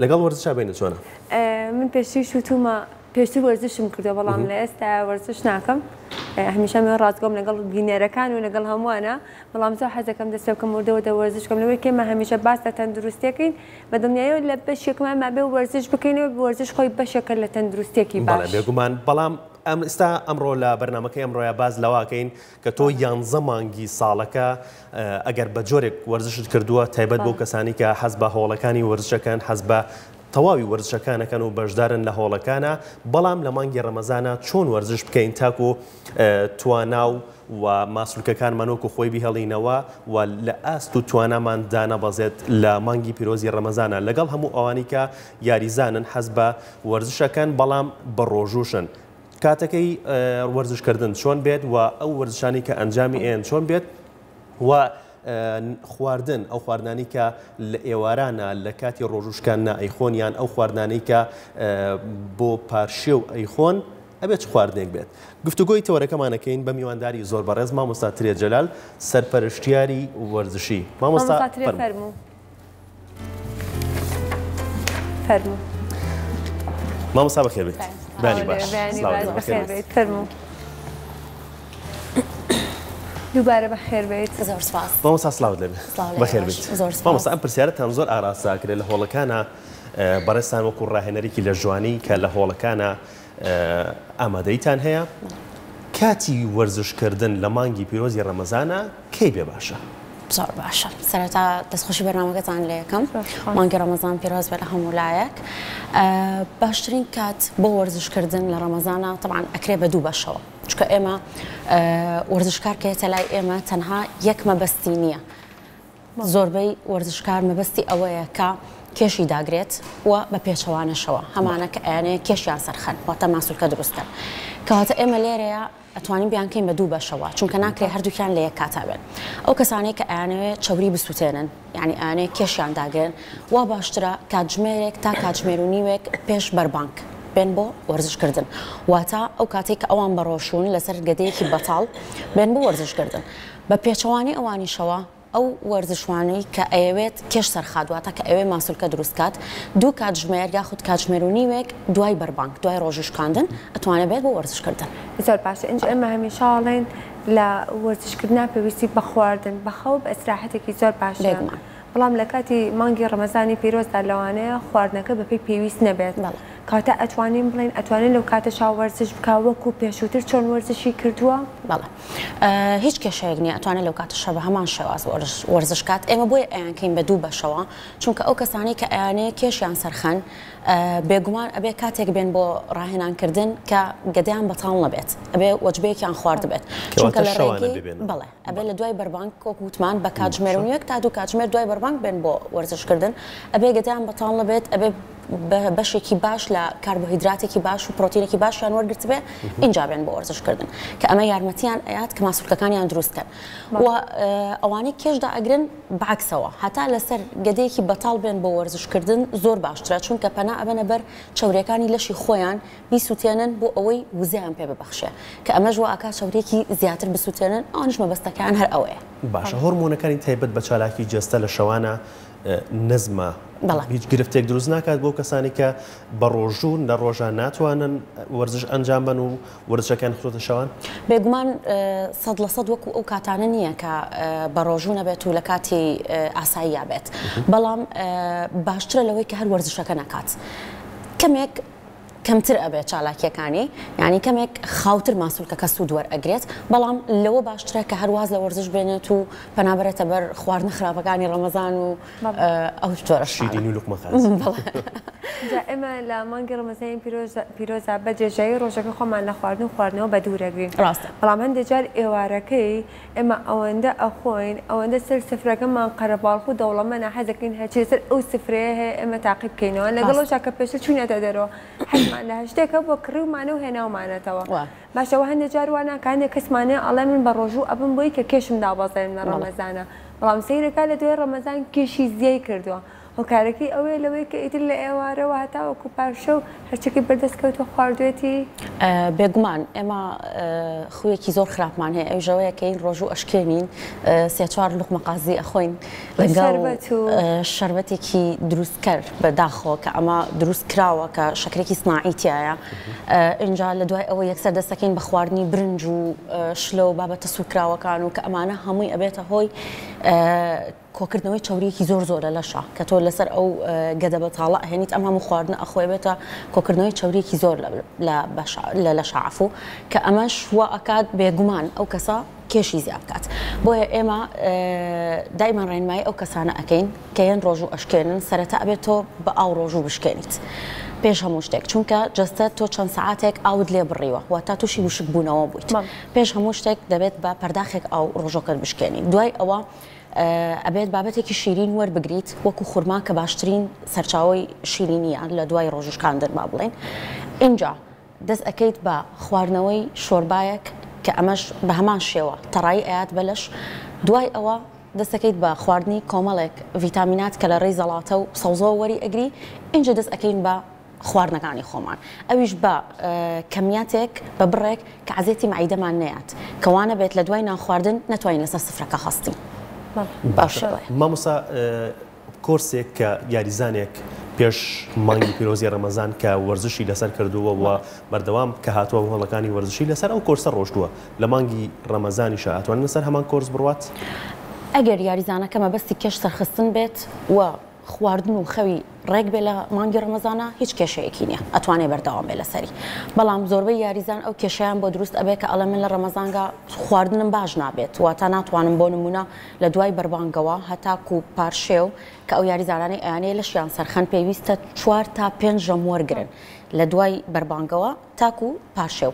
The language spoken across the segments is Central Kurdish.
لەگەڵ وەرزشا بینە چۆنە؟ من پێشتریش وتومە پێشتر وەرزشم کردووە بەڵام لە ئێستا وەرزش ناکەم هەمیشە من ڕاستگۆم لەگەڵ بینەرەکان و لەگەڵ هەمووانە بەڵام زۆر حەزەکەم دەست پێ بکەم وردە وردە وەرزش بکەم لەوەی کێمە هەمیشە باس لە تەندروستیەکەین بە دڵنیاییەوە لە بەشێکمان مابێ وەرزش بکەینەوە وەرزش خۆی بەشێکە لە تەندروستیەکی باش. بەڵێ بێگومان بەڵام ئەم ئستا ئەمڕۆ لە بەرنامەکەی ئەمڕۆیا باس لەوەکەین کە تۆ یانزە مانگی ساڵەکە ئەگەر بە جۆرێک وەرزشت کردووە تایبەت بۆ کەسانی کە حەز بە هۆڵەکانی وەرزشەکەن حەز بە تەواوی وەرزشەکانەکەن و بەشدارن لە هۆڵەکانە بەڵام لە مانگی ڕەمەزانە چۆن وەرزش بکەین تاکو توانا و و ماسولکەکانمان وەکو خۆی بهێڵینەوە و لە ئاست و توانامان دانەبەزێت لە مانگی پیرۆزی ڕەمەزانە لەگەڵ هەموو ئەوانی کە یاریزانن حەز بە وەرزشەکەن بەڵام بە ڕۆژووشن کاتەکەی وەرزشکردن چۆن بێت و ئەو وەرزشانی کە ئەنجامی ئێن چۆن بێت و خواردن ئەو خواردنانی کە لە ئێوارانە لە کاتی ڕۆژوشکان ئەیخۆن یان ئەو خواردنانەی کە بۆ پارشێو ئەیخۆن ئەبێت چ خواردنێک بێت گفتوگۆی تەوەرەکەمانەکەین بە میوانداری زۆر بەڕێز مامۆستا ترێ جەلال سەرپەرشتیاری وەرزشی مامۆستا فەرموو. فەرموو. مامۆستا بەخێر بێیت. بەیانی باش. فەرموو. دووبارە بەخێر بێیت. زۆر سپاس. مامۆستا سڵاوت لێبێ. بەخێر بێیت. زۆر سپاس. مامۆستا ئەم پرسیارەتان زۆر ئاراستە ئەکرێت لە هۆڵەکانە بەڕێزتان وەکو ڕاهێنەرێکی لە ژوانی کە لە هۆڵەکانە ئامادەیتان هەیە کاتی وەرزشکردن لە مانگی پیرۆزی ڕەمەزانە کەی بێ باشە؟ زۆر باشە سەرەتا دەستخۆشی بەرنامەکەتان لێ یەکەم مانگی ڕەمەزان پیرۆز بێ لە هەموو لایەک باشترین کات بۆ وەرزشکردن لە ڕەمەزانە طبعا ئەکرێ بە دوو بەشەوە چونکە ئێمە وەرزشکار کە یەتە لای ئێمە تەنها یەک مەبەستی نییە زۆربەی وەرزشکار مەبەستی ئەوەیە کە کێشی داگرێت و بە پێچەوانەشەوە هەمانە کە ئەیانەیە کێشیان سەرخەن واتە ماسولکە دروستکەن کەواتە ئێمە لێرەیە ئەتوانین بیانکەین بە دوو بەشەوە چونکە ناکرێ هەردووکیان لە یەک کاتا بێن ئەو کەسانەی کە ئەیانەوێ چەوری بسوتێنن یعنی ئەیانەوێ کێشیان داگرن وا باشترە کاتژمێرێک تا کاتژمێر و نیوێک پێش بەربانگ بێن بۆ وەرزشکردن واتە ئەو کاتێک کە ئەوان بەڕۆشوون لەسەر گەدەیەکی بەتاڵ بێن بۆ وەرزشکردن بە پێچەوانەی ئەوانیشەوە ئەو وەرزشوانەی کە ئەیەوێت کێش سەرخات واتە کە ئەوێ ماسولکە دروست کات دوو کاتژمێر یاخود کاتژمێر و نیوێک دوای بەربانگ دوای ڕۆژی شکاندن ئەتوانێت بێت بۆ وەرزش کردن. زۆر باشە ئینجا ئێمە هەمیشە ئەڵێین لە وەرزشکردنا پێویستی بە خواردن بە خەو بە ئیسراحەتێکی زۆر باش هەیە بێگومان. بەڵام لە کاتی مانگی ڕەمەزانی پیرۆزدا لەوانەیە خواردنەکە بەپێی پێویست نەبێت بەڵێ. کەواتە ئەتوانین بڵێین ئەتوانێت لەو کاتەشا وەرزش بکا وەکو پێشووتر چۆن وەرزشی کردووە؟ بەڵێ. هیچ کێشەیەک نییە ئەتوانێت لەو کاتەشا بە هەمان شێواز وەرزش کات ئێمە بۆیە ئەیانکەین بە دوو بەشەوە چونکە ئەو کەسانەی کە ئەیانەیە کێشیان سەرخەن بێگومان ئەبێ کاتێک بێن بۆ ڕاهێنانکردن کە گەدەیان بەتاڵ نەبێت ئەبێ وەجبەیەکیان خواردبێت چونکە لە ڕێگەی بەڵێ ئەبێ لە دوای بەربانگ وەک وتمان بە کاتژمێر و نیوێک تا دوو کاتژمێر دوای بەربانگ بێن بۆ وەرزشکردن ئەبێ گەدەیان بەتاڵ نەبێت ئەبێ بەشێکی باش لە کاربۆهیدراتێکی باش و پرۆتینێکی باشیان وەرگرتبێ ئینجا بێن بۆ وەرزشکردن کە ئەمە یارمەتیان ئەیات کە ماسولکەکانیان دروست کەن و ئەوانەی کێشدا ئەگرن بەعکسەوە هەتا لەسەر گەدەیەکی بەتاڵ بێن بۆ وەرزشکردن زۆر باشترە چونکە پەنا ئەبەنە بەر چەوریەکانی لەشی خۆیان بیسوتێنن بۆ ئەوەی وزەیان پێ ببەخشێ کە ئەمەش وا ئەکا چەوریەکی زیاتر بسوتێنن ئەوانیش مەبەستەکەیان هەر ئەوەیە. باشە هۆرمۆنەکانی تایبەت بە چالاکی جەستە لە شەوانە نزمە هیچ گرفتێک دروست ناکات بۆ کەسانی کە بە ڕۆژوون لە ڕۆژان ناتوانن وەرزش ئەنجام بن و وەرزشەکان خستۆتە شەوان؟ بێگومان 100% وەکو ئەو کاتانە نییە کە بە ڕۆژوو نەبێت و لە کاتی ئاساییە بێت بەڵام باشترە لەوەی کە هەر وەرزشەکە نەکات کەمێک کەمتر ئەبێت چالاکیەکانی یانی کەمێک خاوتر ماسولکەکە سوود وەرئەگرێت بەڵام لەوە باشترە کە هەر واز لە وەرزش بێنێت و پەنا بەرێتە بەر خواردنە خراپەکانی ڕەمەزان و ئەو جۆرە شتانە. شیرینی و لوقمە خاس. بەڵێ. جا ئێمە لە مانگی ڕەمەزانی پیرۆزا بە درێژایی ڕۆژەکە خۆمان لە خواردن و خواردنەوە بە دوور ئەگرین. ڕاستە. بەڵام هەندێ جار ئێوارەکەی ئێمە ئەوەندە ئەخۆین ئەوەندە سەر سفرەکەمان قەرەباڵخ و دەوڵەمەنە حەزەکەین هەرچی لەسەر ئەو سفرەیە هەیە ئێمە تاقی بکەینەوە لەگەڵ ئەوشا کە پێشتر چوینەتە دەرەوە حەزمان لە هەر شتێک هەبووە کڕیومانە و هێناومانەتەوە باشە وە هەندێ جار وا ناکا هەندێ کەسمان هەیە ئەڵێ من بە ڕۆژوو ئەبم بۆی کە کێشم دابەزێنم لە ڕەمەزانا بەڵام سەیرەکا لە دوای ڕەمەزان کێشی زیای کردووە. هۆکارەکەی ئەوەیە لەوەی کە ئیتر لە ئێوارەوە هەتاوەکو پارشێو هەرچەکی بەردەست کەوتووە خواردوێتی. بێگومان ئێمە خوویەکی زۆر خراپمان هەیە ئەویش ئەوەیە کە یین ڕۆژوو ئەشکێنین 3-4 لوقمە قازی ئەخۆین لەگەڵ شەربەتێکی دروستکەر بە داخەوە کە ئەمە دروست کراوە کە شەکرێکی سناعی تایە ئینجا لە دوای ئەوە یەکسەر دەستەکەین بە خواردنی برنج و شلە و بابەتە سوورکراوەکان و کە ئەمانە هەمووی ئەبێتە هۆی کۆکردنەوەی چەورییەکی زۆر زۆر لە لەشا کە تۆ لەسەر ئەو گەدە بەتاڵە ئەهێنیت ئەم هەموو خواردنە ئەخۆی بێتە کۆکردنەوەی چەورییەکی زۆر لە بەشا لە لەشا عەفوو کە ئەمەش وا ئەکات بێگومان ئەو کەسە کێشی زیاد بکات بۆیە ئێمە دایمەن ڕێنمایی ئەو کەسانە ئەکەین کە یەن ڕۆژوو ئەشکێنن سەرەتا ئەبێت تۆ بە ئاو ڕۆژوو بشکێنیت پێش هەموو شتێک چونکە جەستە تۆ چەند سەعاتێک ئاوت لێ بڕیوە واتە تووشی وشک بوونەوە بوویت پێش هەموو شتێک دەبێت بە پەرداخێک ئاو ڕۆژۆکەت بشکێنی دوای ئەوە ئەبێت بابەتێکی شیرین وەربگریت وەکو خورما کە باشترین سەرچاوەی شیرینیە لە دوای ڕۆژوشکاندن با بڵێین ئینجا دەست ئەکەیت بە خواردنەوەی شۆربایەک کە ئەمەش بە هەمان شێوە تەڕایی ئەیات بە لەش دوای ئەوە دەست ئەکەیت بە خواردنی کۆمەڵێک ڤیتامینات کە لە ڕێی زەڵاتە و سەوزەوە وەری ئەگری ئینجا دەست ئەکەین بە خواردنەکانی خۆمان ئەویش بە کەمیاتێک بە بڕێک کە عەزێتی مەعیدەمان نەیات کە وانەبێت لە دوای نان خواردن نەتوانین لەسەر سفرەکە هەستین. باشە مامۆستا کۆرسێک کە یاریزانێک پێش مانگی پیرۆزی ڕەمەزان کە وەرزشی لەسەر کردووە و بەردەوام کە هاتووە بۆ هۆڵەکانی وەرزشی لەسەر ئەو کۆرسە ڕۆشتووە لە مانگی ڕەمەزانیشا ئەتوانن لەسەر هەمان کۆرس بڕوات؟ ئەگەر یاریزانەکە مەبەستی کێش سەرخستن بێت و خواردن و خەوی ڕێک بێ لە مانگی ڕەمەزانا هیچ کێشەیەکی نیە ئەتوانێ بەردەوام بێ لەسەری بەڵام زۆربەی یاریزان ئەو کێشەیان بۆ دروست ئەبێ کە ئەڵێ من لە ڕەمەزانگا خواردنم باش نابێت واتا ناتوانم بۆ نمونە لە دوای بەربانگەوە هەتاکو پارشێو کە ئەو یاریزانانەی ئەیانەیە لەشیان سەرخەن پێویستە چوار تا پێنج ژەم وەرگرن لە دوای بەربانگەوە تاکو پارشێو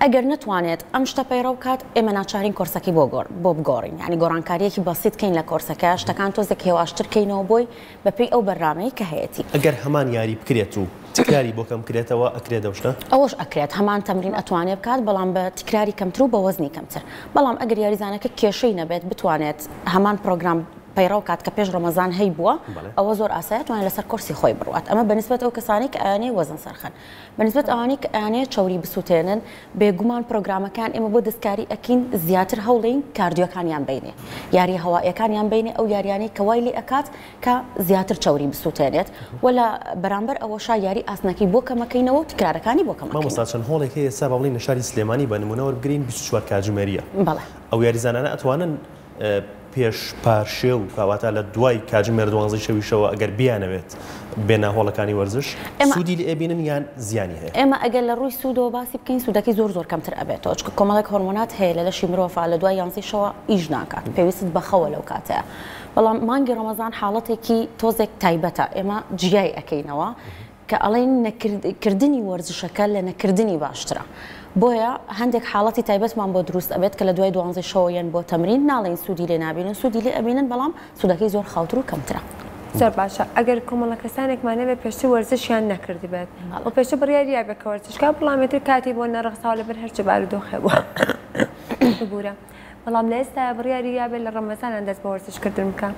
ئەگەر نەتوانێت ئەم شتە پەیڕەو بکات ئێمە ناچارین کۆرسەکەی بۆ گۆڕ بۆ بگۆڕین یانی گۆڕانکاریەکی بەسیت کەین لە کۆرسەکە شتەکان تۆزێک هێواشتر کەینەوە بۆی بەپێی ئەو بەرنامەی کە هەیەتی. ئەگەر هەمان یاری بکرێت و تکراری بۆ کەم کرێتەوە ئەکرێت ئەو شتە؟ ئەوەش ئەکرێت هەمان تەمرین ئەتوانێ بکات بەڵام بە تکراری کەمتر و بە وەزنی کەمتر بەڵام ئەگەر یاریزانەکە کێشەی نەبێت بتوانێت هەمان پرۆگرام پەیڕەو کات کە پێش ڕەمەزان هەیبووە ئەوە زۆر ئاسایە توانێت لەسەر کۆرسی خۆی بڕوات ئەمە بەنسبەت ئەو کەسانەی کە ئەیانەوێ وەزن سەرخەن. بەنسبەت ئەوانەی کە ئەیانەوێت چەوری بسوتێنن، بێگومان پرۆگرامەکان ئێمە بۆ دەستکاری ئەکەین زیاتر هەوڵین کاردیۆکانیان بینێ، یاریە هەواییەکانیان بینێ، ئەو یاریانەی کە وای لێ ئەکات کە زیاتر چەوری بسوتێنێت و لە بەرامبەر ئەوەشا یاری ئاسنەکەی بۆ کەمەکەینەوە و تکرارەکانی بۆ کەمەکەینەوە. مامۆستا چەند هۆڵێک هەیە ئێستا با بڵێین لە شاری سلێمانی بە نمونە وەربگرین 24 کاتژمێریە بەڵێ. ئەو یاریزانانە ئەتوانن پێش پارشێو واتە لە دوای کاتژمێر دوانزەی شەویشەوە ئەگەر بیانەوێت بێنە هۆڵەکانی وەرزش سوودی لێ ئەبینن یان زیانی هەیە؟ ئێمە ئەگەر لە ڕووی سوودەوە باسی بکەین سوودەکەی زۆر زۆر کەمتر ئەبێتەوە چونکە کۆمەڵێک هۆرمۆنات هەیە لە لەشی مرۆڤا لە دوای یانزەی شەوە ئیش ناکات پێویستت بە خەوە لەو کاتەیە بەڵام مانگی ڕەمەزان حاڵەتێکی تۆزێک تایبەتە ئێمە جیای ئەکەینەوە کە ئەڵێن کردنی وەرزشەکە لە نەکردنی باشترە بۆیە هەندێک حاڵەتی تایبەتمان بۆ دروست ئەبێت کە لە دوای دوانزەی شەوە یەن بۆ تەمرین ناڵێین سوودی لێ نابینن سوودی لێ ئەبینن بەڵام سوودەکەی زۆر خاوتر و کەمترە. زۆر باشە ئەگەر کۆمەڵە کەسانێکمان هەبێت پێشتر وەرزشیان نەکردبێت و پێشتر بڕیاری یابێت کە وەرزش بکات بەڵام ئیتر کاتی بۆ نەڕەخساوە لەبەر هەرچ بارودۆخێ بووە ببورە بەڵام لە ئێستایا بڕیاری یابێت لە ڕەمەزانان دەست بە وەرزش کردن بکا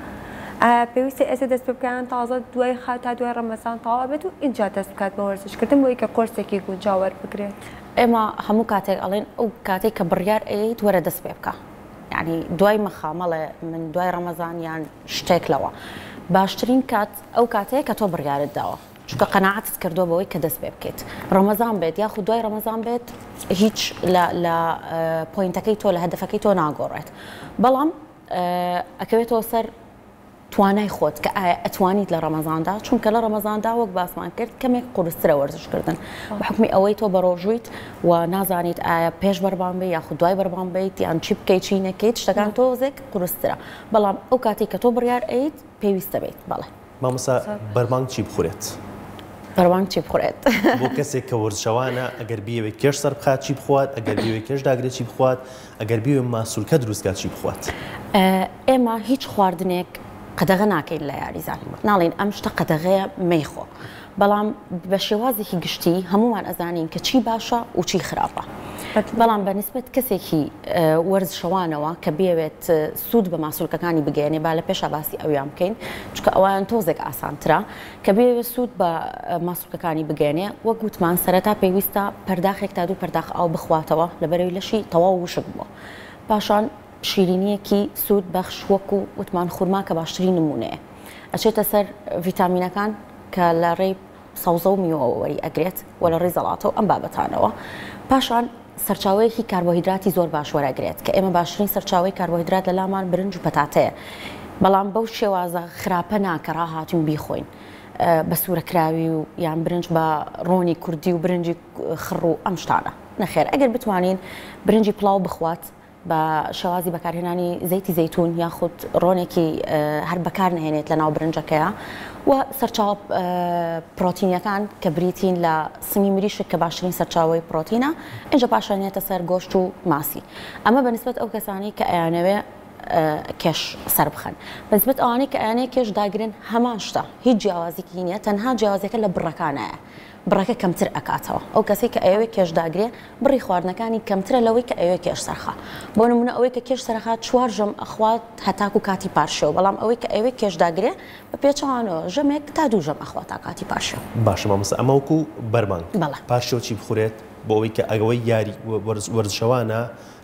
ئایا پێویستە ئێستا دەست پێ بکا یان تازە دوای خا تا دوای ڕەمەزان تەواو بێت و ئینجا دەست بکات بە وەرزش کردن بۆی کە کۆرسێکی گونجاو وەربگرێت؟ ئێمە هەموو کاتێک ئەڵێن ئەو کاتەی کە بڕیار ئەیەیت وەرە دەست پێ بکە یانی دوای مەخە مەڵێ من دوای ڕەمەزان یان شتێک لەوە باشترین کات ئەو کاتەیە کە تۆ بڕیارت داوە چونکە قەناعەتت کردووە بەوەی کە دەست پێ بکەیت ڕەمەزان بێت یاخود دوای ڕەمەزان بێت هیچ لە لە point ەکەی تۆ لە هەدەفەکەی تۆ ناگۆڕێت بەڵام ئەکەوێتەوە سەر توانای خۆت کە ئایا ئەتوانیت لە ڕەمەزاندا چونکە لە ڕەمەزاندا وەک باسمان کرد کەمێک قورسترە وەرزشکردن بە حکمی ئەوەی تۆ بەڕۆژوویت و نازانیت ئایا پێش بەربان بێ یاخود دوای بەربان بیت یان چی بکەیت چی نەکەیت شتەکان تۆزێک قورسترە بەڵام ئەو کاتێک کە تۆ بڕیار ئەیت پێویستە بیت بەڵێ. مامۆستا بەربانگ چی بخورێت؟ بەربانگ چی بخورێت؟ بۆ کەسێک کە وەرزشەوانە ئەگەر بیەوێت کێش سەر بخات چی بخوات، ئەگەر بیەوێت کێش داگرێت چی بخوات، ئەگەر بیەوێت ماسولکە دروست کات چی بخوات؟ ئێمە هیچ خواردنێک قەدەغە ناکەین لە یاریزان، ناڵێین ئەم شتە قەدەغەیە مەیخۆ، بەڵام بە شێوازێکی گشتی هەموومان ئەزانین کە چی باشە و چی خراپە. بەڵام بە نسبەت کەسێکی وەرزشەوانەوە کە بیەوێت سوود بە ماسولکەکانی بگەیەنێ با لە پێشا باسی ئەویان بکەین چونکە ئەویان تۆزێک ئاسانترە کە بیەوێت سوود بە ماسولکەکانی بگەیەنێ وەک وتمان سەرەتا پێویستە پەرداخێک تا دوو پەرداخ ئاو بخواتەوە لەبەرەوەی لەشی تەواو وشک بووە پاشان شیرینیەکی سوود بەخش وەکو وتمان خورما کە باشترین نمونەیە ئەچێتە سەر ڤیتامینەکان کە لە ڕێی سەوزە و میوەوە وەری ئەگرێت و لە ڕێی زەڵاتە و ئەم بابەتانەوە. پاشان سەرچاوەیەکی کاربۆهیدراتی زۆر باش وەرئەگرێت کە ئێمە باشترین سەرچاوەی کاربۆهیدرات لە لامان برنج و پەتاتەیە بەڵام بەو شێوازە خراپە نا کە ڕاهاتوین بیخۆین بە سوورەکراوی و یان برنج بە ڕۆنی کوردی و برنجی خڕ و ئەم شتانە نەخێر ئەگەر بتوانین برنجی پڵاو بخوات بە شێوازی بەکارهێنانی زەیتی زەیتون یاخود ڕۆنێکی هەر بەکار نەهێنێت لە ناو برنجەکەیا و سەرچاوە پرۆتینیەکان کە بریتین لە سنگی مریشک کە باشترین سەرچاوەی پرۆتینە ئینجا پاشان یەتە سەر گۆشت و ماسی ئەمە بە نسبەت ئەو کەسانەی کە ئەیانەوێ کێش سەربخەن بە نسبەت ئەوانەی کە ئەیانەوێ کێش داگرن هەمان شتە هیچ جیاوازیکی نییە تەنها جیاوازیەکە لە بڕەکانایە بڕەکە کەمتر ئەکاتەوە. ئەو کەسەی کە ئەیەوێ کێش داگرێ بڕی خواردنەکانی کەمترە لەوەی کە ئەیەوێ کێش سەرخا. بۆ نموونە ئەوەی کە کێش سەرەخات چوار ژەم ئەخوات هەتاکوو کاتی پارشێو، بەڵام ئەوەی کە ئەیەوێ کێش داگرێ بە پێچەوانەوە ژەمێک تا دوو ژەم ئەخوات تا کاتی پارشێو. باشە مامۆستا ئەمە وەکوو بەربانگ. بەڵێ. پارشێو چی بخورێت بۆ ئەوەی کە ئەوەی یاری وەرزشەوانە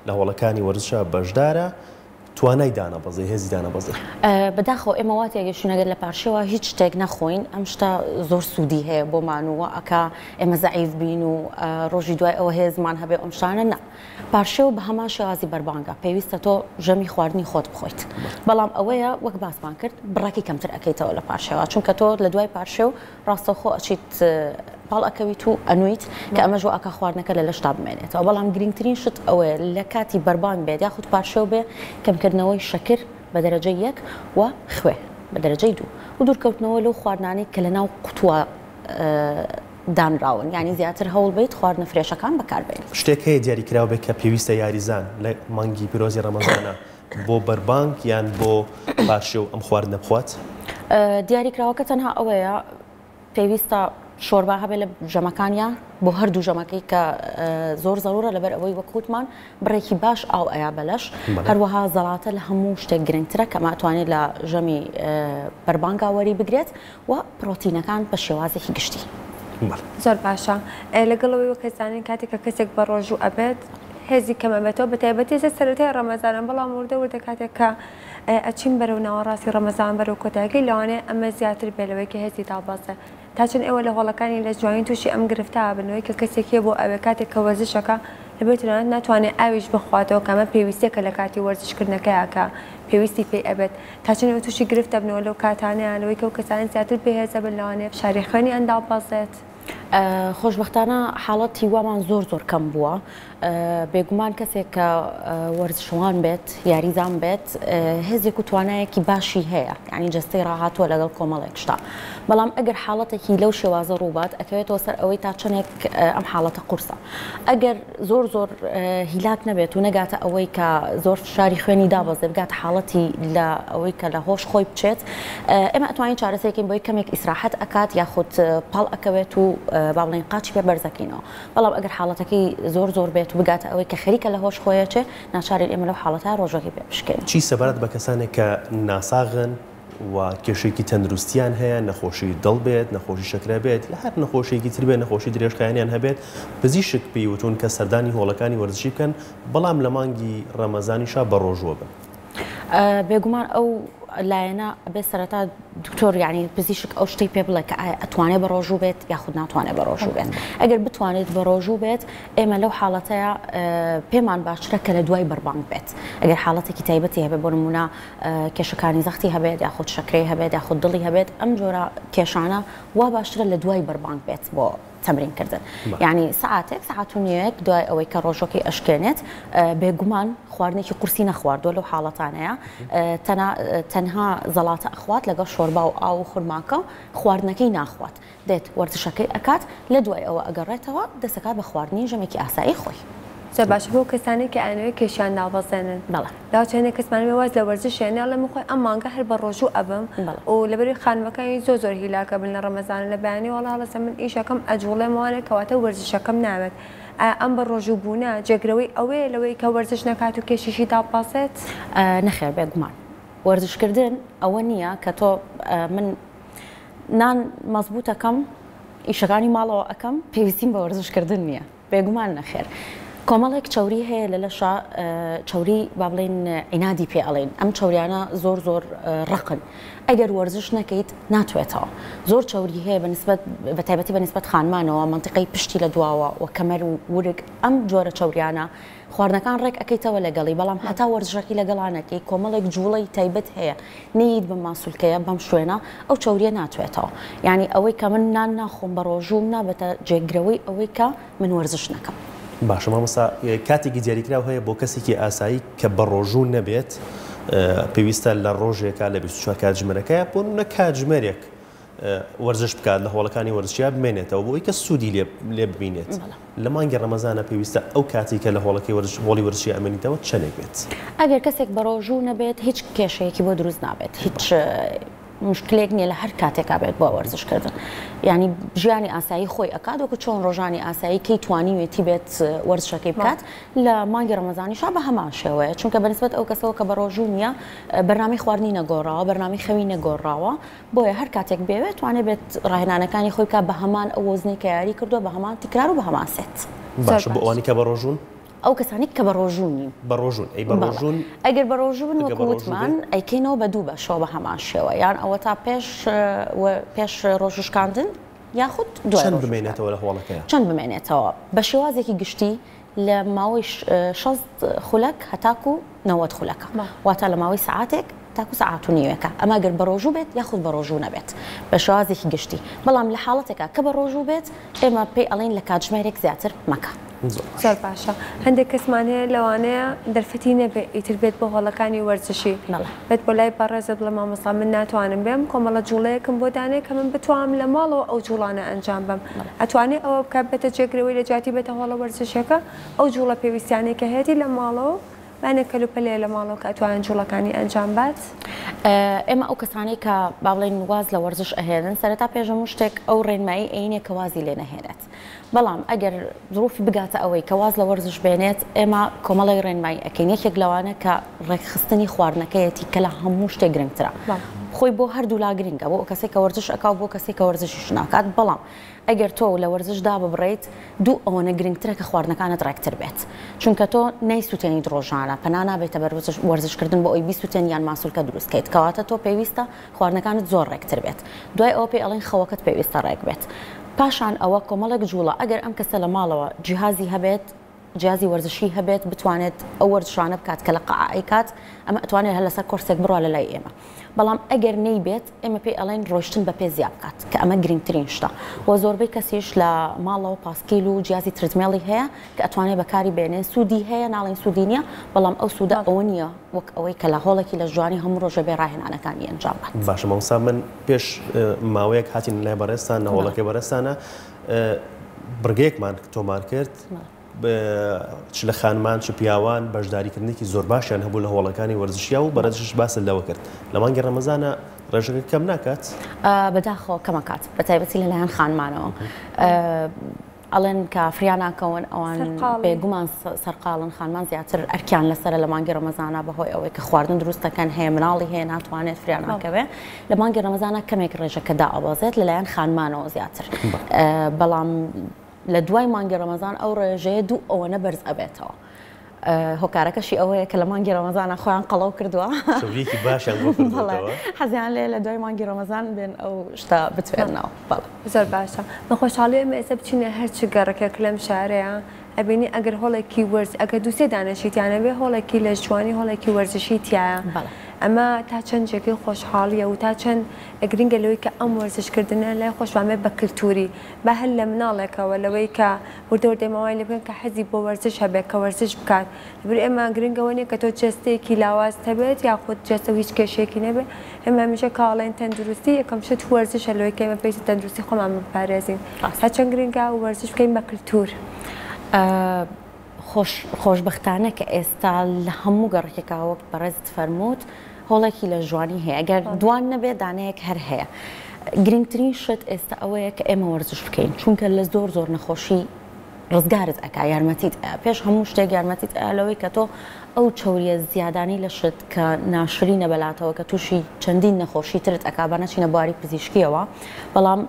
لە هۆڵەکانی وەرزشا بەشدارە توانای دانەبەزێ، هێزی دانەبەزێ. بەداخەوە ئێمە وا تێگەیشتوین ئەگەر لە پارشێوا هیچ شتێک نەخۆین ئەم شتە زۆر سوودی هەیە بۆمان و وا ئەکا ئێمە زەعیف بین و ڕۆژی دوای ئەوە هێزمان هەبێ ئەم شتانە نا پارشێو بە هەمان شێوازی بەربانگە پێویستە تۆ ژەمی خواردنی خۆت بخۆیت بەڵام ئەوەیە وەک باسمان کرد بڕەکی کەمتر ئەکەیتەوە لە پارشێوا چونکە تۆ لە دوای پارشێو ڕاستەوخۆ ئەچیت پاڵ ئەکەویت و ئەنوویت کە ئەمەش وا ئەکا خواردنەکە لە لەشتا بمێنێتەوە بەڵام گرنگترین شت ئەوەیە لە کاتی بەربانگ بێت یاخود پارشێو بێ کەمکردنەوەی شەکر بە دەرەجەی یەک و خوێ بە دەرەجەی دوو و دوورکەوتنەوە لەو خواردنانەی کە لە ناو قوتووە دانراون یانی زیاتر هەوڵ بەیت خواردنە فرێشەکان بەکاربێنیت. شتێک هەیە دیاریکراو بێت کە پێویستە یاریزان لە مانگی پیرۆزی ڕەمەزانا بۆ بەربانگ یان بۆ پارشێو ئەم خواردنە بخوات؟ دیاریکراوەکە تەنها ئەوەیە پێویستە شۆربا هەبێت لە ژەمەکانیا بۆ هەردوو ژەمەکەی کە زۆر زەرورە لەبەر ئەوەی وەک وتمان بڕێکی باش ئاو ئەیا بەلەش هەروەها زەڵاتە لە هەموو شتێک گرنگترە کە ماتوانێت لە ژەمی بەربانگا وەری بگرێت و پرۆتینەکان بە شێوازێکی گشتی. زۆر باشە لەگەڵ ئەوەی وەک ئەزانین کاتێک کە کەسێک بە ڕۆژوو ئەبێت هێزی کەم ئەبێتەوە بە تایبەتی ئێستا سەرەتای ڕەمەزانە بەڵام وردە وردە کاتێک کە ئەچین بەرەو ناوەڕاستی ڕەمەزان بەرەو کۆتایەکەی لەوانەیە ئەمە زیاتر بێ لەوەی کە هێزی دابەزێ تا چەند ئێوە لە هۆڵەکانی لەشجوانی تووشی ئەم گرفتە ئەبن لەوەی کە کەسێک هەیە بۆ ئەوێ کاتێک کە وەرزشەکە لەبەر تەنانەت ناتوانێ ئاویش بخواتەوە کە ئەمە پێویستیەکە لە کاتی وەرزشکردنەکەیا کە پێویستی پێی ئەبێت تا چەند ئێوە تووشی گرفت ئەبنەوە لەو کاتانەیا لەوەی کە ئەو کەسانە زیاتر بێهێز ئەبن لەوانەیە فشاری خوێنیان دابەزێت. خۆشبەختانە حاڵەتی وامان زۆر زۆر کەم بووە بێگومان کەسێک کە وەرزشوان بێت یاریزان بێت هێزێک و توانایەکی باشی هەیە یعنی جەستەی ڕاهاتووە لەگەڵ کۆمەڵێک شتا بەڵام ئەگەر حاڵەتێکی لەو شێوازە ڕووبات ئەکەوێتەوە سەر ئەوەی تا چەندێک ئەم حاڵەتە قورسە ئەگەر زۆر زۆر هیلاک نەبێت و نەگاتە ئەوەی کە زۆر فشاری خوێنی دابەزێ بگاتە حاڵەتی لە ئەوەی کە لە هۆش خۆی بچێت ئێمە ئەتوانین چارەسەرێکین بۆی کەمێک ئیسراحەت ئەکات یاخود پاڵ ئەکەوێت و با بڵێین قاچی پێ بەرزەکەینەوە بەڵام ئەگەر حاڵەتەکەی زۆر زۆر بێت و بگاتە ئەوەی کە خەریکە لە هۆش خۆیەچێ ناچارین ئێمە لەو حاڵەتە ڕۆژەکەی پێ بشکێنین. چی سەبارەت بە کەسانێک کە ناساغن و کێشەیەکی تەندروستیان هەیە، نەخۆشی دڵ بێت، نەخۆشی شەکرە بێت، یا هەر نەخۆشیەکی تر بێت، نەخۆشی درێژخایەنیان هەبێت، پزیشک پێی وتوون کە سەردانی هۆڵەکانی وەرزشی بکەن، بەڵام لە مانگی ڕەمەزانیشا بەڕۆژووە بن. بێگومان ئەو لایەنە ئەبێ سەرەتا دکتۆر یعنی پزیشک ئەو شتەی پێ بڵێ کە ئایا ئەتوانێ بە ڕۆژوو بێت یاخود ناتوانێت بە ڕۆژوو بێت ئەگەر بتوانێت بە ڕۆژوو بێت ئێمە لەو حاڵەتەیە پێمان باشترە کە لە دوای بەربانگ بێت ئەگەر حاڵەتێکی تایبەتی هەبێت بۆ نمونە کێشەکانی زەختی هەبێت یاخود شەکرەی هەبێت یاخود دڵی هەبێت ئەم جۆرە کێشانە وا باشترە لە دوای بەربانگ بێت بۆ تەمرین کردن یعنی سعاتێک سعات و نیوێک دوای ئەوەی کە ڕۆژەکەی ئەشکێنێت بێگومان خواردنێکی قورسی نەخواردووە لەو حاڵەتانەیە تەنها زەڵاتە ئەخوات لەگەڵ شۆربا و ئاو و خورماکە و خواردنەکەی ناخوات دێت وەرزشەکەی ئەکات لە دوای ئەوە ئەگەڕێتەوە دەسەکات بە خواردنی ژەمێکی ئاسایی خۆی. زۆر باشە بۆ کەسانەی کە ئەیانەوێت کێشیان دابەزێنن. بەڵێ. لاوچ هەندێک کەسمان هەیە واز لە وەرزش هێنێ ئەڵێ من خۆی ئەم مانگە هەر بە ڕۆژوو ئەبم و لەبەرئەوەی خانمەکانی زۆر زۆر هیلاک ئەبن لە ڕەمەزانە لە بەیانی وەڵا هەڵەسە من ئیشەکەم ئەجوڵێمەوانێ کەواتە وەرزشەکەم ناوێت ئایا ئەم بە ڕۆژوو بوونە جێگرەوەی ئەوەیە لەوەی کە وەرزش نەکات و کێشیشی داببەزێت؟ نەخێر بێگومان وەرزشکردن ئەوە نییە کە تۆ من نان مەزبوتەکەم ئیشەکانی ماڵەوە ئەکەم پێویستیم بە وەرزشکردن نییە. بێگومان نەخێر. کۆمەڵێک چەوری هەیە لە لەشا چەوری با بڵێین عینادی پێ ئەڵێن ئەم چەوریانە زۆر زۆر ڕەقن ئەگەر وەرزش نەکەیت ناتوێتەوە زۆر چەوری هەیە بە نسبەت بە تایبەتی بە نسبەت خانمانەوە مەنتیقەی پشتی لە دواوە و کەمەر و ورگ ئەم جۆرە چەوریانە خواردنەکان ڕێک ئەکەیتەوە لەگەڵی بەڵام هەتا وەرزشەکەی لەگەڵا نەکەی کۆمەڵێک جوڵەی تایبەت هەیە نەیت بەم ماسولکەیە بەم شوێنە ئەو چەوریە ناتوێتەوە یانی ئەوەی کە من نان ناخۆم بە ڕۆژووم نابێتە جێگرەوەی ئەوەی کە من وەرزش نەکەم. باشە مامۆستا کاتێکی دیاریکراو هەیە بۆ کەسێکی ئاسایی کە بەڕۆژوو نەبێت پێویستە لە ڕۆژێکا لە 24 کاتژمێرەکەیا بۆ نمونە کاتژمێرێک وەرزش بکات لە هۆڵەکانی وەرزشیا بمێنێتەوە بۆ ئەوەی کە سوودی لێ ببینێت لە مانگی ڕەمەزانە پێویستە ئەو کاتی کە لە هۆڵەکەی وەرزش هۆڵی وەرزشی ئەمێنیتەوە چەندێک بێت؟ ئەگەر کەسێک بەڕۆژوو نەبێت هیچ کێشەیەکی بۆ دروست نابێت هیچ مشکلێک نییە لە هەر کاتێکا بێت بۆ وەرزش کردن یعنی ژیانی ئاسایی خۆی ئەکات وەکو چۆن ڕۆژانی ئاسایی کەی توانیوێتی بێت وەرزشەکەی بکات لە مانگی ڕەمەزانیشا بە هەمان شێوەیە چونکە بەنسبەت ئەو کەسەوە کە بە ڕۆژوو نییە بەرنامەی خواردنی نەگۆڕاوە بەرنامەی خەوی نەگۆڕاوە بۆیە هەر کاتێک بێوێت توانێ بێت ڕاهێنانەکانی خۆی بکات بە هەمان ئەو وەزنەی کە یاری کردووە بە هەمان تکرار و بە هەمان سێت. باشە بۆ ئەوانەی کە بەڕۆژوون؟ ئەو کەسانەی کە بەڕۆژوو نین. بەڕۆژوون ئەی بەڕۆژوون؟ ئەگەر بەڕۆژوو بن وەکو وتمان ئەیکەینەوە بە دوو بەشەوە بە هەمان شێوە یان ئەوەتا پێش پێش ڕۆژوو شکاندن یاخود دوای چەند بمێنێتەوە لە هۆڵەکەیا؟ چەند بمێنێتەوە بە شێوازێکی گشتی لە ماوەی 60 خولەک هەتاکو 90 خولەکە واتە لە ماوەی سەعاتێک تاکو سەعات و نیوێکە ئەمە گەر بەڕۆژوو بێت یاخود بەڕۆژوو نەبێت بە شێوازێکی گشتی بەڵام لە حاڵەتێکا کە بەڕۆژوو بێت ئێمە پێی ئەڵێین لە کاتژمێرێک زیاتر مەکە. زۆر باشە هەندێک کەسمان هەیە لەوانەیە دەرفەتی نەبێ ئیتر بێت بۆ هۆڵەکانی وەرزشی بێت بۆ لای بەڕێزت بڵێ مامۆستا من ناتوانم بێم کۆمەڵە جوڵەیەکم بۆ دانێ کە من بتوانم لە ماڵەوە ئەو جوڵانە ئەنجام بەم ئەتوانێ ئەوە بکات بێتە جێگرەوەی لە جیاتی بێتە هۆڵە وەرزشیەکە ئەو جوڵە پێویستیانەی کە هەیەتی لە ماڵەوە بانێک کەلوپەل هەیە لە ماڵەوە کە ئەتوانێت جوڵەکانی ئەنجام بات؟ ئێمە ئەو کەسانەی کە با بڵێین واز لە وەرزش ئەهێنن سەرەتا پێش هەموو شتێک ئەو ڕێنمایی ئەینێ کە وازی لێ نەهێنێت بەڵام ئەگەر زروفی بگاتە ئەوەی کە واز لە وەرزش بێنێت ئێمە کۆمەڵێک ڕێنمایی ئەکەین یەکێک لەوانە کە ڕێکخستنی خواردنەکەیەتی کە لە هەموو شتێک گرنگترە خۆی بۆ هەردوو لا گرنگە بۆ کەسێک کە وەرزش ئەکا و بۆ کەسێک کە وەرزشیش ناکات بەڵام ئەگەر تۆ لە وەرزش داببڕیت دوو ئەوەنە گرنگترە کە خواردنەکانت ڕێکتر بێت چونکە تۆ نایسوتێنیت ڕۆژانە پەنا نابەیتە بەر وەرزشکردن بۆ ئەوەی بیسوتێنی یان ماسولکە دروست کەیت کەواتە تۆ پێویستە خواردنەکانت زۆر ڕێکتر بێت دوای ئەوە پێی ئەڵێن خەوەکەت پێویستە ڕێک بێت پاشان ئەوە کۆمەڵێک جوڵە ئەگەر ئەم کەسە لە ماڵەوە جیهازی هەبێت جیازی وەرزشی هەبێت بتوانێت ئەو وەرزشانە بکات کە لە قاعە ئەیکات ئەمە ئەتوانێت هەر لەسەر کۆرسێک بڕوا لە لای ئێمە بەڵام ئەگەر نەیبێت ئێمە پێی ئەڵێن ڕۆیشتن بە پێ زیا بکات کە ئەمە گرنگترین شتە و زۆربەی کەسیش لە ماڵەوە پاسکیل و جیازی treadmill ی هەیە کە ئەتوانێت بەکاری بێنێ سوودی هەیە ناڵێن سوودی نییە بەڵام ئەو سوودە ئەوە نییە وەک ئەوەی کە لە هۆڵێکی لە جوانی هەموو ڕۆژێ بێ ڕاهێنانەکانی ئەنجام بات. باشە مامۆستا من پێش ماوەیەک هاتین لای بەڕێزتان لە هۆڵەکەی بەڕێزتانە بڕگەیەکمان تۆمار کرد چ لە خانمان چ پیاوان بەشداریکردنێکی زۆر باشیان هەبوو لە هۆڵەکانی وەرزشیا و بەڕێزیش باست لەوە کرد لە مانگی ڕەمەزانە ڕێژەکە کەم ناکات؟ بەداخەوە کەمەکات بە تایبەتی لەلایەن خانمانەوە ئەڵێن کە فریا ناکەون ئەوان بێگومان سەرقاڵن خانمان زیاتر ئەرکیان لەسەرە لە مانگی ڕەمەزانە بەهۆی ئەوەی کە خواردن دروست دەکەن هەیە مناڵی هەیە ناتوانێت فریا ناکەوێ لە مانگی ڕەمەزانە کەمێک ڕێژەکە دائەبەزێت لەلایەن خانمانەوە زیاتر بەڵام لە دوای مانگی ڕەمەزان ئەو ڕێژەیە دوو ئەوەنە بەرز ئەبێتەوە. هۆکارەکەشی ئەوەیە کە لە مانگی ڕەمەزانە خۆیان قەڵەو کردووە. چەورییەکی باشیان بۆ کردووەتەوە. حەزیان لێیە لە دوای مانگی ڕەمەزان بێن ئەو شتە بتوێننەوە. بەڵێ. زۆر باشە. بە خۆشحاڵی ئێمە ئێستا بچینە هەر چ گەڕەکێک لەم شارەیا ئەبینی ئەگەر هۆڵێکی وەرز ئەگەر دوو سێ دانەشی تیا نەبێ هۆڵێکی لەشجوانی هۆڵێکی وەرزشی تیایە. بەڵێ. ئەمە تا چەند جێگەی خۆشحاڵییە و تا چەند گرنگە لەوەی کە ئەم وەرزشکردنە لای خۆشمان بێت بە کلتوری با هەر لە مناڵێکەوە لەوەی کە وردە وردە ئێمە وای لێ بکەین کە حەزی بۆ وەرزش هەبێت کە وەرزش بکات لەبەر ئێمە گرنگ ئەوە نییە کە تۆ جەستەیەکی لاوازت هەبێت یاخود جەستە و هیچ کێشەیەکی نەبێت ئێمە هەمیشە کە ئەڵێین تەندروستی یەکەم شت وەرزشە لەوەی کە ئێمە پێویستە تەندروستی خۆمان بپارێزین هەرچەند گرنگە وەرزش بکەین بە کلتور. خۆش خۆشبەختانە کە ئێستا لە هەموو گەڕەکێکا وەک بەڕێزت فەرمووت هۆڵێکی لە ژوانی هەیە ئەگەر دوان نەبێت دانەیەک هەر هەیە. گرنگترین شت ئێستا ئەوەیە کە ئێمە وەرزش بکەین چونکە لە زۆر زۆر نەخۆشی ڕزگارت ئەکا یارمەتیت ئەیا پێش هەموو شتێک یارمەتیت ئەیا لەوەی کە تۆ ئەو چەوریە زیادانەی لەشت کە ناشرینە بەلاتەوە کە تووشی چەندین نەخۆشی ترت ئەکا با نەچینە بواری پزیشکیەوە بەڵام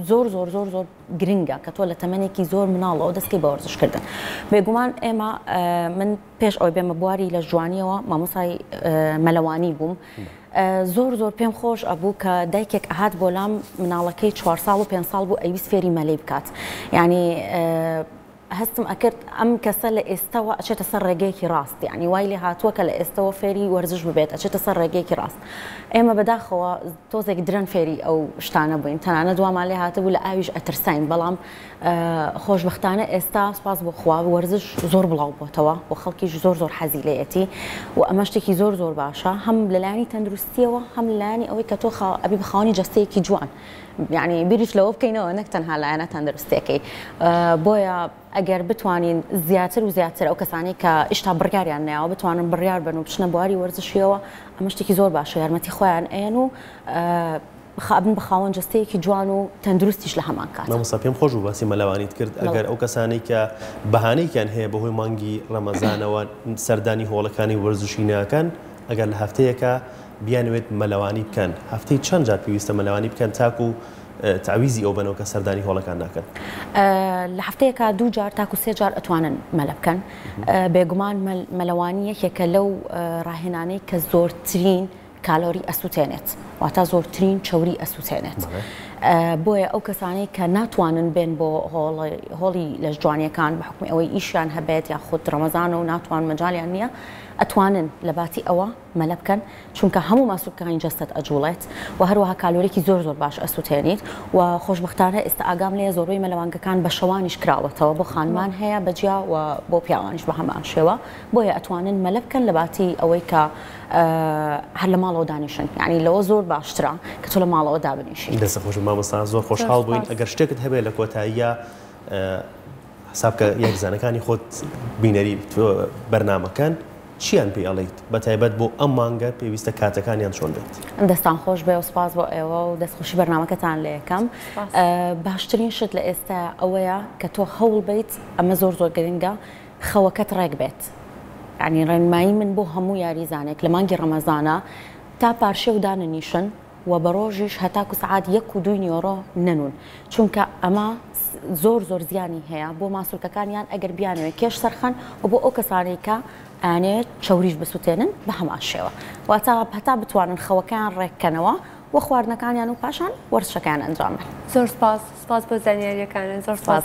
زۆر زۆر زۆر زۆر گرنگە کە تۆ لە تەمەنێکی زۆر مناڵەوە دەستکەی بە وەرزشکردن بێگومان ئێمە من پێش ئەوەی بێمە بواری لە جوانیەوە مامۆسای مەلەوانی بووم زۆر زۆر پێم خۆش ئەبوو کە دایکێک ئەهات بۆ لام مناڵەکەی چوار ساڵ و پێنج ساڵ بوو ئەیویست فێری مەلەی بکات یعنی هەستم ئەکرد ئەم کەسە لە ئێستەوە ئەچێتە سەر ڕێگەیەکی ڕاست یعنی وای لێ هاتووە کە لە ئێستەوە فێری وەرزش ببێت ئەچێتە سەر ڕێگەیەکی ڕاست ئێمە بەداخەوە تۆزێک درەن فێری ئەو شتانە بووین تەنانەت وامان لێ هاتبوو لە ئاویش ئەترساین بەڵام خۆشبەختانە ئێستا سوپاس بۆ خوا وەرزش زۆر بڵاو بۆتەوە و خەڵکیش زۆر زۆر حەزی لێیەتی و ئەمە شتێکی زۆر زۆر باشە هەم لەلایەنی تەندروستیەوە هەم لەلایەنی ئەوەی کە تۆ ئەبی بە خاوەنی جەستەیەکی جوان یعنی بیریش لەوە بکەینەوە نەک تەنها لایەنە تەندروستیەکەی بۆیە ئەگەر بتوانین زیاتر و زیاتر ئەو کەسانی کە ئیشتا بڕیاریان ناوە بتوانن بڕیار بن و بچنە بواری وەرزشیەوە ئەمە شتێکی زۆر باشە یارمەتی خۆیان ئەیەن و ئەبن بە خاوەن جەستەیەکی جوان و تەندروستیش لە هەمان کات. مامۆستا پێم خۆش بوو باسی مەلەوانیت کرد، ئەگەر ئەو کەسانەی کە بەهانەیەکیان هەیە بەهۆی مانگی ڕەمەزانەوە سەردانی هۆڵەکانی وەرزشی ناکەن، ئەگەر لە هەفتەیەکا بیانەوێت مەلەوانی بکەن هەفتەی چەند جار پێویستە مەلەوانی بکەن تاکو تەعویزی ئەو بەنەوە کە سەردانی هۆڵەکان ناکەن؟ لە هەفتەیەکا دوو جار تاکو سێ جار ئەتوانن مەلە بکەن، بێگومان مەلەوانی یەکێکە لەو ڕاهێنانەی کە زۆرترین کالۆری ئەسوتێنێت واتا زۆرترین چەوری ئەسوتێنێت بۆیە ئەو کەسانەی کە ناتوانن بێن بۆ هۆڵی لەشجوانیەکان بە حکومی ئەوەی ئیشیان هەبێت یاخود ڕەمەزانە و ناتوان مەجالیان نییە ئەتوانن لە باتی ئەوە مەلە بکەن چونکە هەموو ماسولکەکانی جەستەت ئەجوڵێت و هەروەها کالۆریکی زۆر زۆر باش ئەسوتێنیت و خۆشبەختانە ئێستا ئاگام لێیە زۆربەی مەلەوانگەکان بە شەوانیش کراوەتەوە بۆ خانمان هەیە بەجیا و بۆ پیاوانیش بە هەمان شێوە بۆیە ئەتوانن مەلە بکەن لە باتی ئەوەی کە هەر لە ماڵەوە دانیشن یانی لەوە زۆر باشترە کە تۆ لە ماڵەوە دابنیشی. دەستت خۆش مامۆستا زۆر خۆشحاڵ بووین ئەگەر شتێکت هەبێت لە کۆتاییە حساب کە یاریزانەکانی خۆت بینەری بەرنامەکەن چیان پێ ئەڵێیت بە تایبەت بۆ ئەم مانگە پێویستە کاتەکانیان چۆن بێت؟ دەستان خۆش بێ و سپاس بۆ ئێوە و دەستخۆشی بەرنامەکەتان لێ یەکەم باشترین شت لە ئێستا ئەوەیە کە تۆ هەوڵ بیت ئەمە زۆر زۆر گرنگە خەوەکەت ڕێک بێت یانی ڕێنمایی من بۆ هەموو یاریزانێک لە مانگی ڕەمەزانە تا پارشێو دانەنیشن و بە ڕۆژیش هەتاکو سەعات یەک و دووی نیۆڕۆ نەنوون چونکە ئەمە زۆر زۆر زیانی هەیە بۆ ماسولکەکانیان ئەگەر بیانەوێت کێش سەرخەن و بۆ ئەو کەسانەی کە ئەیانەوێت چەوریش بسوتێنن بە هەمان شێوە واتە هەتا بتوانن خەوەکەیان ڕێککەنەوە و خواردنەکانیان و پاشان وەرزشەکەیان ئەنجام بەن. زۆر سپاس سپاس بۆ زانیاریەکانت زۆر سپاس.